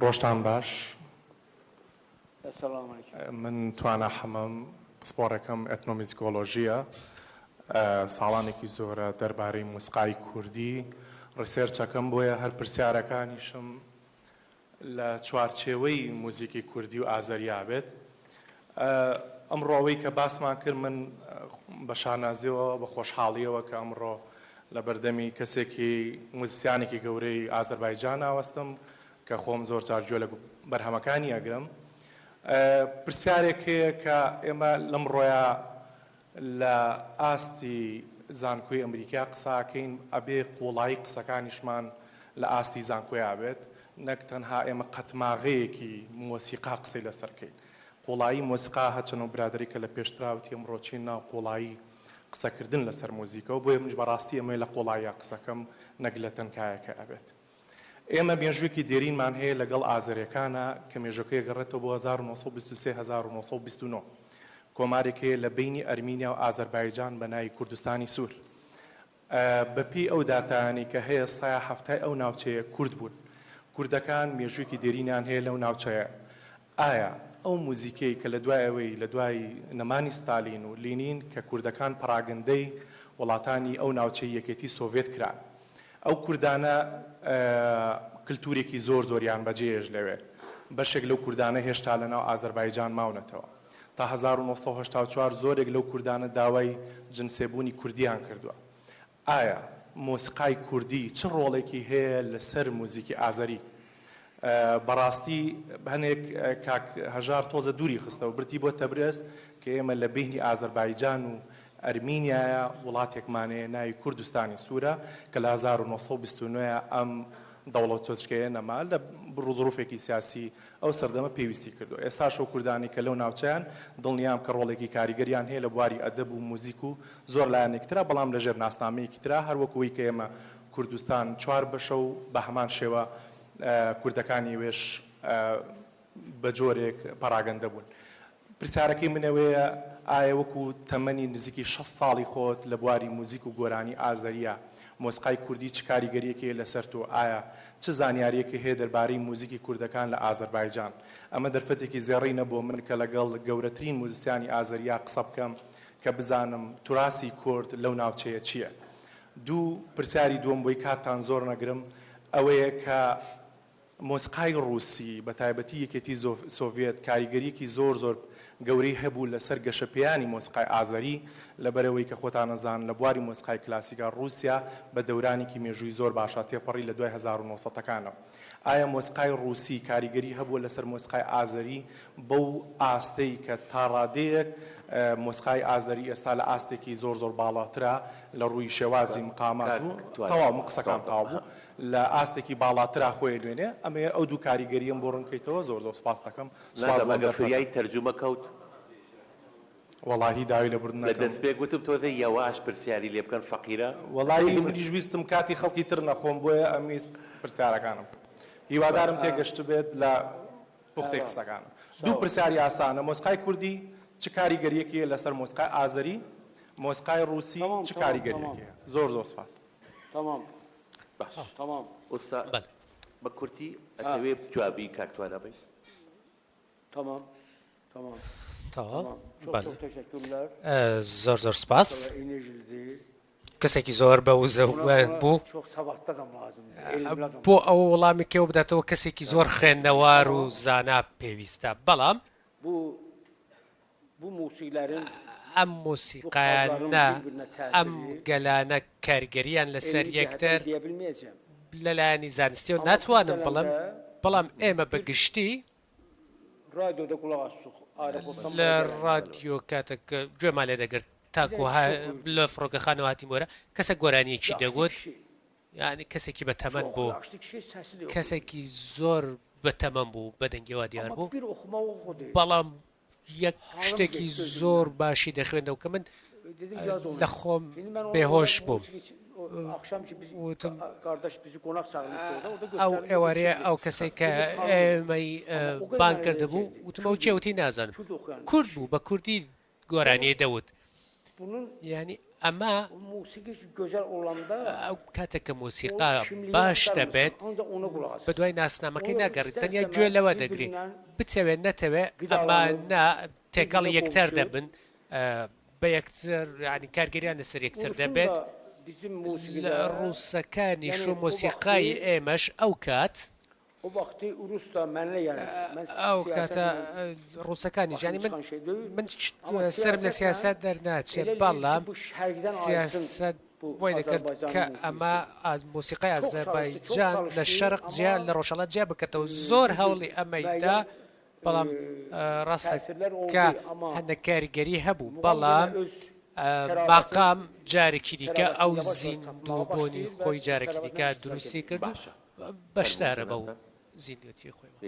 ڕۆژتان باش. من توانا حەمەم، پسپۆڕەکەم ئێتنۆمیزیکۆلۆژییە. ساڵانێکی زۆرە دەربارەی مۆسیقای کوردی research ئەکەم، بۆیە هەر پرسیارەکانیشم لە چوارچێوەی موزیکی کوردی و ئازەریا بێت. ئەمڕۆ ئەوەی کە باسمان کرد من بە شانازیەوە بە خۆشحاڵیەوە کە ئەمڕۆ لە بەردەمی کەسێکی موزیسیانێکی گەورەی ئازەربایجان ئاوەستم کە خۆم زۆر جار گوێ لە بەرهەمەکانی ئەگرم. پرسیارێک هەیە کە ئێمە لەمڕۆیا لە ئاستی زانکۆی ئەمریکا قسە ئەکەین ئەبێ قوڵایی قسەکانیشمان لە ئاستی زانکۆیا بێت نەک تەنها ئێمە قەتماغەیەکی مۆسیقا قسەی لەسەر بکەین قوڵایی مۆسیقا هەرچەند ئەو برادەرەی کە لە پێشترا وتی ئەمڕۆ چین ناو قوڵایی قسەکردن لەسەر مۆزیکەوە بۆیە منیش بەڕاستی ئەمەوێ لە قوڵاییا قسەکەم نەک لە تەنکایەکە ئەبێت ئێمە مێژووێکی دێرینمان هەیە لەگەڵ ئازەرێکانا کە مێژوەکەی ئەگەڕێتەوە بۆ 1923 1929. کۆمارێک هەیە لە بەینی ئەرمینیا و ئازەربایجان بە ناوی کوردستانی سوور. بە پێی ئەو داتایانەی کە هەیە سەیا حەفتای ئەو ناوچەیە کورد بوون. کوردەکان مێژووێکی دێرینیان هەیە لەو ناوچەیە. ئایا ئەو موزیکەی کە لە دوای ئەوەی لە دوای نەمانی ستالین و لینین کە کوردەکان پەڕاگەندەی وڵاتانی ئەو ناوچەی یەکێتی سۆڤێت کران ئەو کوردانە کلتورێکی زۆر زۆریان بەجێهێشت لەوێ. بەشێک لەو کوردانە هێشتا لەناو ئازەربایجان ماونەتەوە. تا 1984 زۆرێک لەو کوردانە داوای جنسێبوونی کوردیان کردووە. ئایا مۆسیقای کوردی چ ڕۆڵێکی هەیە لەسەر موزیکی ئازەری؟ بەڕاستی هەنێک کاک هەژار تۆزە دووری خستەوە بردی بۆ تەبرێز کە ئێمە لە بەینی ئازەربایجان و ئەرمینیایە وڵاتێکمان هەیە ناوی کوردستانی سوورە کە لە 1929 ئەم دەوڵەتۆچکەیە نەما لە ڕوزروفێکی سیاسی ئەو سەردەمە پێویستی کردووە. ئێستاش ئەو کوردانەی کە لەو ناوچەیان دڵنیام کە ڕۆڵێکی کاریگەریان هەیە لە بواری ئەدەب و موزیک و زۆر لایەنێکی ترا بەڵام لە ژێر ناسنامەیەکی ترا هەر وەکو وەی کە ئێمە کوردستان چوار بەشە و بە هەمان شێوە کوردەکانی وێش بە جۆرێک پەڕاگەندە بوون. پرسیارەکەی من ئەوەیە ئایا وەکو تەمەنی نزیکی 60 ساڵی خۆت لە بواری موزیک و گۆرانی ئازەرییە مۆسیقای کوردی چ کاریگەرییەکی هەیە لەسەر تۆ؟ ئایا چ زانیارییەکی هەیە دەربارەی موزیکی کوردەکان لە ئازەربایجان؟ ئەمە دەرفەتێکی زێڕینە بۆ من کە لەگەڵ گەورەترین موزیسیانی ئازەرییا قسە بکەم کە بزانم توراسی کورد لەو ناوچەیە چییە؟ دوو، پرسیاری دووەم بۆی کاتتان زۆر نەگرم ئەوەیە کە مۆسیقای ڕووسی، بە تایبەتی یەکێتی سۆڤیەت، کاریگەرییەکی زۆر زۆر گەورەی هەبوو لە سەر گەشەپێیانی مۆسیقای ئازەری، لەبەرئەوەی کە خۆتان ئەزانن لە بواری مۆسیقای کلاسیکا ڕووسیا بە دەورانێکی مێژووی زۆر باشا تێپەڕی لە دوای 1900 ەکانەوە. ئایا مۆسیقای ڕووسی کاریگەری هەبووە لەسەر مۆسیقای ئازەری بەو ئاستەی کە تا ڕادەیەک مۆسیقای ئازەری ئێستا لە ئاستێکی زۆر زۆر باڵاترە لە ڕووی شێوازی مقامات و تەواو من قسەکانم تەواو بوو لە ئاستێکی باڵاترا خۆی نوێنێ ئەمەوێ ئەو دوو کاریگەریەم بۆ ڕوون کەیتەوە زۆر زۆر سوپاست دەکەم سوپاس نازم بۆ ئەم ئەگە دەرفەتە. فریای تەرجومە کەوت. وەڵاهی داوای لێبوردن لە ئەکەم. دەسپێک وتم تۆزێ یەواش پرسیاری لێ بکەن فەقیرە. وەڵاهی منیش ویستم کاتی خەڵکی تر نەخۆم بۆیە ئەمویست پرسیارەکانم بکەم هیوادارم تێگەشتبێت لە پوختەی قسەکانم. دوو پرسیاری ئاسانە مۆسیقای کوردی چ کاریگەریەکی هەیە لەسەر مۆسیقای ئازەری؟ مۆسیقای ڕووسی چ کاریگەریەکی هەیە؟ زۆر زۆر سپاس. باش ئوستا بە کورتی ئەتەوێ جوابی کاک توانا بەی؟ تەواو بەڵێ زۆر زۆر سپاس کەسێکی زۆر بە وزە بوو بۆ ئەوە وەڵامی کێوە بداتەوە کەسێکی زۆر خوێندەوار و زانا پێویستە بەڵام ئەم مۆسیقایانە ئەم گەلانە کاریگەریان لەسەر یەکتر لەلایەنی زانستیەوە ناتوانم بڵێم بەڵام ئێمە بە گشتی لە ڕادیۆ کاتێک گوێمان لێ دەگرت تاکو لە فڕۆکەخانەوە هاتین بۆرە کەسە گۆرانیەکی دەگوت یعنی کەسێکی بە تەمەن بوو کەسێکی زۆر بە تەمەن بوو بە دەنگیەوە دیار بوو بەڵام یەک شتێکی زۆر باشی دەخوێندەوە کە من لە خۆم بێهۆش بووم. وتم ئەو ئێوارەیە ئەو کەسێک کە ئێمەی بانگ کردبوو وتم ئەو کێ وتی نازانم کورد بوو بە کوردی گۆرانیی دەوت یعنی. ئەمە ئەو کاتێک کە مۆسیقا باش دەبێت بەدوای ناسنامەکەی ناگەڕێت تەنیا گوێ لەوە دەگری بتەوێت نەتەوێت ئەمانە تێکەڵی یەکتر دەبن بە یەکتر یانی کارگەریان لەسەر یەکتر دەبێت لە ڕووسەکانیش و مۆسیقای ئێمەش ئەو کات ئەو کاتە ڕووسەکانیش یانی من من سەرم لە سیاسەت دەرناچێ بەڵام سیاسەت وای دەکرد کە ئەمە مۆسیقای ئازەربایجان لە شەرق جیا لە ڕۆژهەڵات جیا بکاتەوە زۆر هەوڵی ئەمەیدا بەڵام ڕاستە کە هەندێک کاریگەری هەبوو، بەڵام ماقام جارێکی دیکە ئەو زیندووبوونی خۆی جارێکی دیکە دروستی کرد و بەشدارە بەو زیندوێتی خۆیەوە.